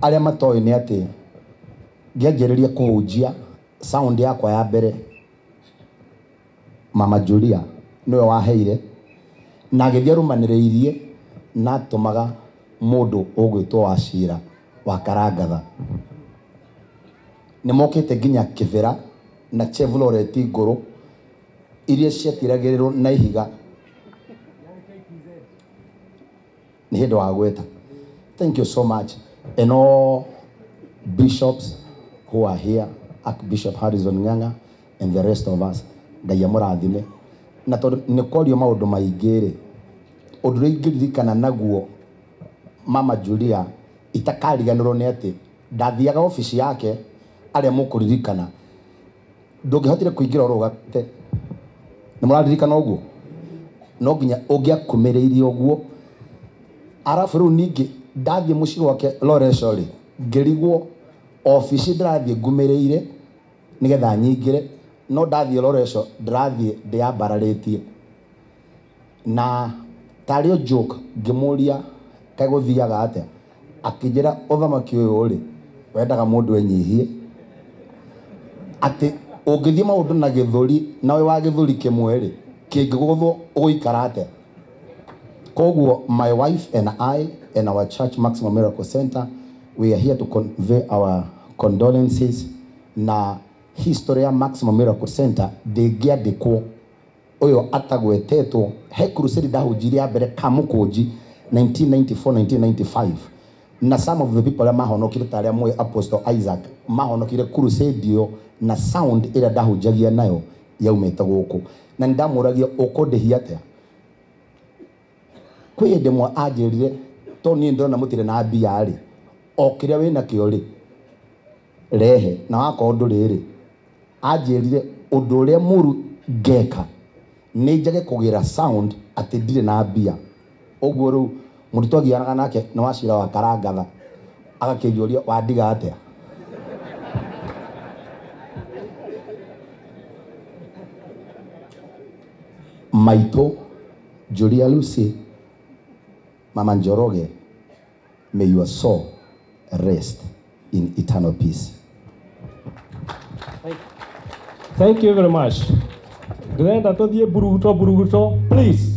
Arĩa matoĩ nĩ atĩ ngĩanjĩrĩria kũhunjia sound yakwa ya mbere, Mama Julia nĩwe waheire, na agĩthiĩ arũmanĩrĩirie na atũmaga mũndũ ũgwĩtwo Wachira wa Karangatha. Nĩ mokĩte nginya Kĩbĩra na Chevrolet ngũrũ iria ciatiragĩrĩrwo na ihiga. Nĩ hĩndĩ wa gweta. Thank you so much. And all bishops who are here, Archbishop Harrison Ng'ang'a and the rest of us, Ngai amũrathime. Na tondũ nĩ kwario maũndũ maingĩ rĩ, ũndũ ũrĩa ingĩririkana naguo Mama Julia itakariganĩrwo nĩ atĩ ndathiaga obici yake, arĩa mũkũririkana, ndũngĩhotire kũingĩra ũrũgate. Nĩ mũraririkana ũguo? No nginya ũngĩakumĩrĩirie ũguo. Arabu rĩu ningĩ ndathiĩ mũciĩ gwake Loresho rĩ, ngĩrigwo obici ndĩrathiĩ ngumĩrĩire nĩgetha nyingĩre, no ndathiĩ Loresho ndĩrathiĩ ndĩyambararĩtie. Na tarĩ o joke ngĩmũria kaĩ gũthiaga atĩa, akĩnjĩra ũthamaki ũyũ rĩ wendaga mũndũ enyihie, atĩ ũngĩthiĩ maũndũ na gĩthũri na wĩ wa gĩthũri kĩmwe rĩ, kĩngĩgũthwo ũgũikara atĩa? Koguo my wife and I and our church Maximum Miracle Center, we are here to convey our condolences. Na history ya Maximum Miracle Center ndĩngĩandĩkwo ũyũ atagwetetwo. He crusade ndahunjirie ya mbere Kamũkũnji 1994-1995, na some of the people arĩa mahonokire ta arĩa moĩ Apostle Isaac mahonokire crusade ĩyo na sound ĩrĩa ndahunjagia nayo yaumĩte gũkũ, na nĩndamũragia ũkũndĩhia atĩa. Kwĩ hĩndĩ ĩmwe anjĩrire tondũ niĩ ndĩrona mũtirĩ na mbia rĩ, o kĩrĩa wĩnakĩo rĩ rehe, na wakorwo ndũrĩ rĩ, anjĩrire ũndũ ũrĩa mũru ngeka nĩ njage kũgĩra sound atĩ ndirĩ na mbia. Ũguo rĩu mũndũ twagianaga nake nĩ Wachira wa Karangatha, agakĩnjũria wandiga atĩa. Maitũ Julia Lucy, Mama Njoroge, may your soul rest in eternal peace. Thank you very much. Ndĩrenda tũthiĩ buruguto buruguto, please.